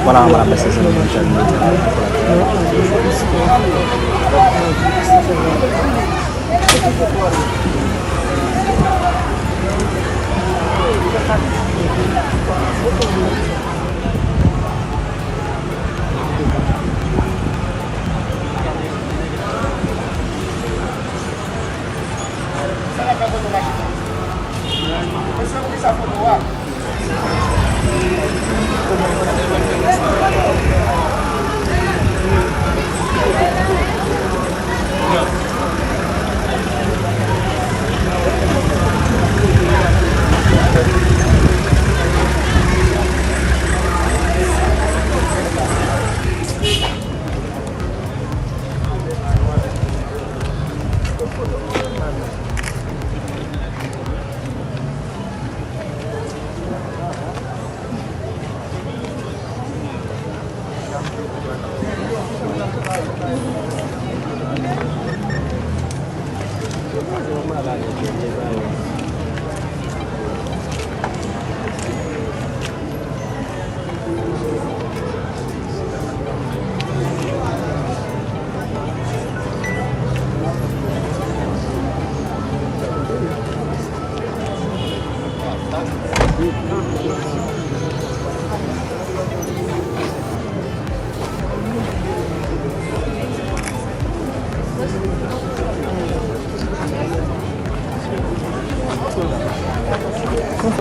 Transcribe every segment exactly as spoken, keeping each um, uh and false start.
Voilà, voilà, mèsi, se nou.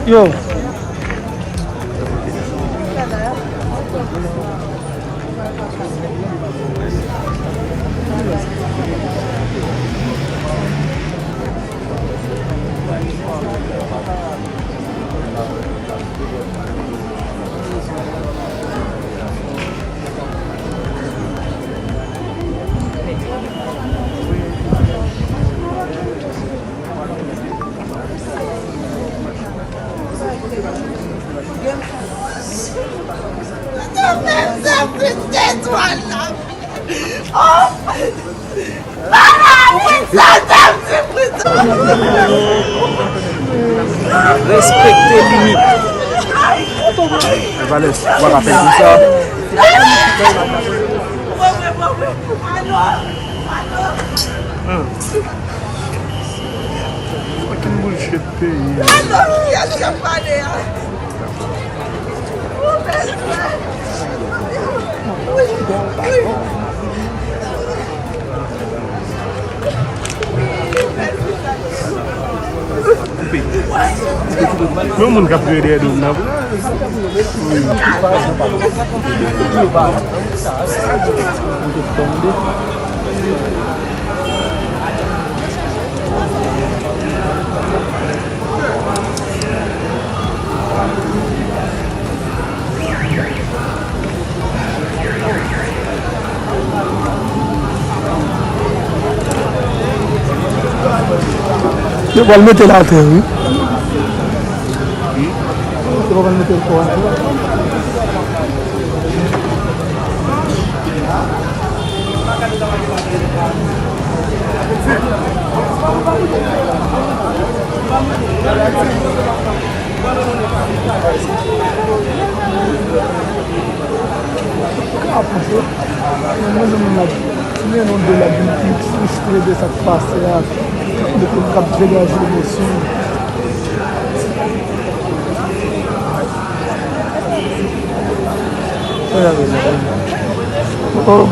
Yo. Respekte limit. Valès, w pa ka fè konsa. Fucking bullshit peyi. Yon moun k ap kriye dèyè do m nan. Yo pral mete l atè, wi. Yo pral mete l atè. Mwen menm, mwen ap, mwen yon de la vin pi fristre de sa k pase a, de moun k ap degaje emosyon. Oh.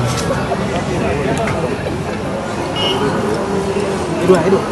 Edouard, Edouard.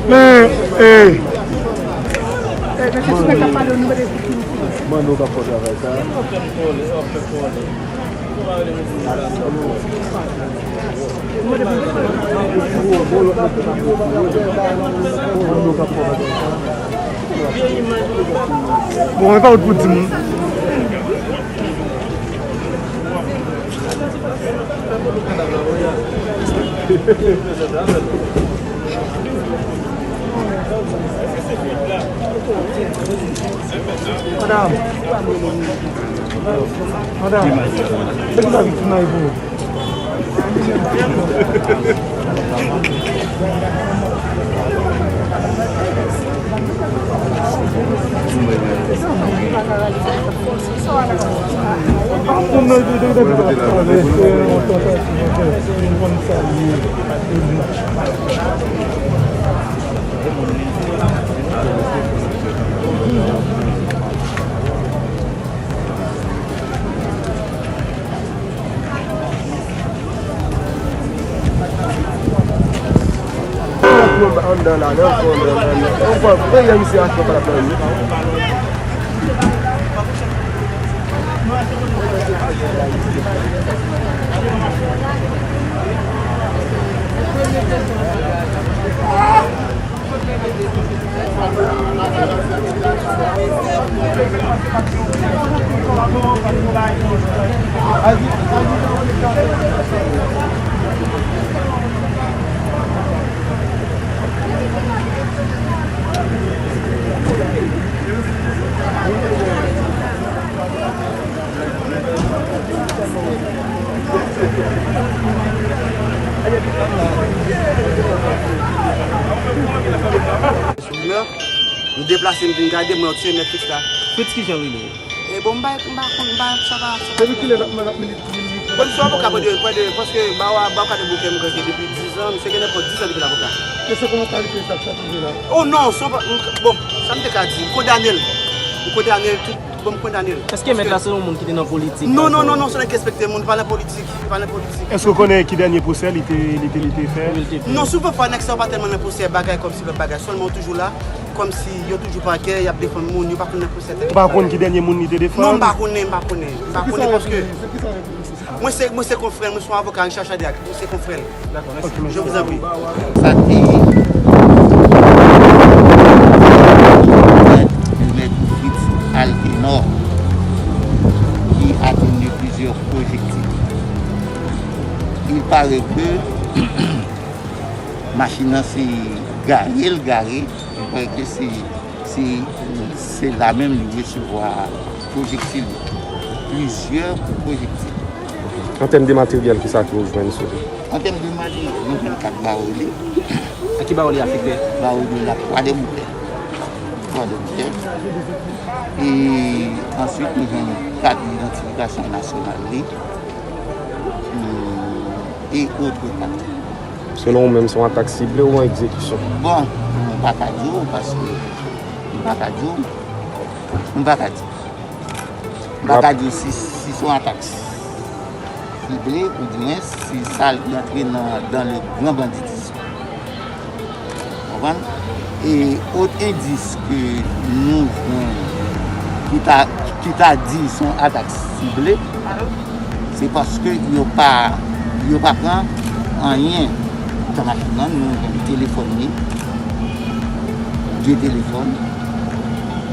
Men, e, Mano ka fè travay sa. Bon, e pa wout pou di moun. Madam. Madam. Mete sa viktim nan pou ou. Anndan la, nan fon, nan, nan, nan, nan fon, peyi an isi a, se pa la peyi. Nou deplase, m vin gade, mwen, yo tiye nèg Fritz la. Fritz, kijan li ye? E bon, m pa, m pa konn, m pa, sa pa, sa pa. Depi kilè l ap, l ap milite? Bon, m sou avoka, prè de, prè de, paske ba, ba, ba, ka de bouke, m kwè ke depi diz an, misye gen nenpòt diz an depi l avoka. E se kòman kalite sa k sot rive la? Oh non, se pa, m, bon, sa m te ka di, m kondane l. M kondane l tout, bon, m kondane l. Èske mèt la se yon moun ki te nan politik? Non, non, non, non, se nèg ki respekte moun, pa nan politik, pa nan politik. Èske w konnen ki dènye pwosè li te, li te, li te fè? Non, souvan fwa, nèg sa yo pa tèlman nan pwosè, bagay kòmsi lòt bagay, sèlman yo toujou la, kòmsi yo toujou pakè, y ap defann moun, yo pa konn nan pwosè tèt. Ou pa konn ki dènye moun li te defann? Non, m pa konnen, m pa konnen, m pa konnen paske. Mwen se, mwen se konfrè l, mwen se yon avoka, Richard Chadiac, mwen se konfrè l. Je vous en prie. Sa te mèt Fritz Altenor qui a tenu plusieurs projectiles. Il paraît que machin nan se gare l gare, il paraît que se Se, se la menm li resevwa pwojektil yo. Plizyè pwojektil. An tèm de materyèl, kisa ke w jwenn sou li? An tèm de materyèl, nou jwenn kat bawole. Ak ki bawole afekte? Bawole la, Kwadèboukè. Kwadèboukè. E answit, nou jwenn kat idantifikasyon nasyonal li. Hmm, e otre kat. Selon ou menm, se yon atak sible ou yon egzekisyon? Bon, m pa ka di w, paske m pa ka ka di w. M pa ka di. M pa ka di w si, si se yon atak sible oubyen si sa rantre nan, dans le grand banditisme. Konprann? E ot endis ke nou jwenn ki ta, ki ta di se yon atak sible, se paske yo pa, yo pa pran anyen. Nan machin nan, nou jwenn telefòn li, de telefòn.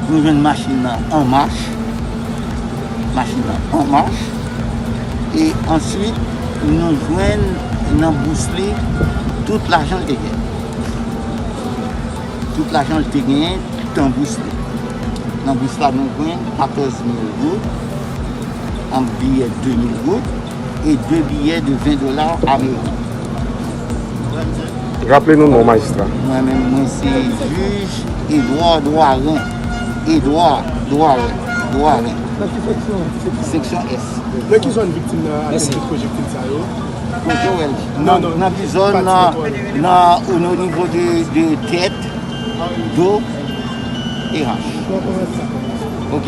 Nou jwenn machin nan an mach. Machin nan an mach. E answit, nou jwenn nan bous li tout lajan l te gen. Tout lajan l te genyen nan bous li. Nan bous la, nou jwenn katòz mil goud, an biyè de mil goud e de biyè de ven dola ameriken. Raple nou non, majistra. Mwen menm, mwen se jij Edouard Doirin. Edouard Doirin. Doirin. Nan ki seksyon? Seksyon S. Nan ki zòn viktim nan atake pwojektil sa yo? Kote w wè l? Non, non, nan ki zòn, nan, nan, o nivo de, de tèt, do e hanch. Ok?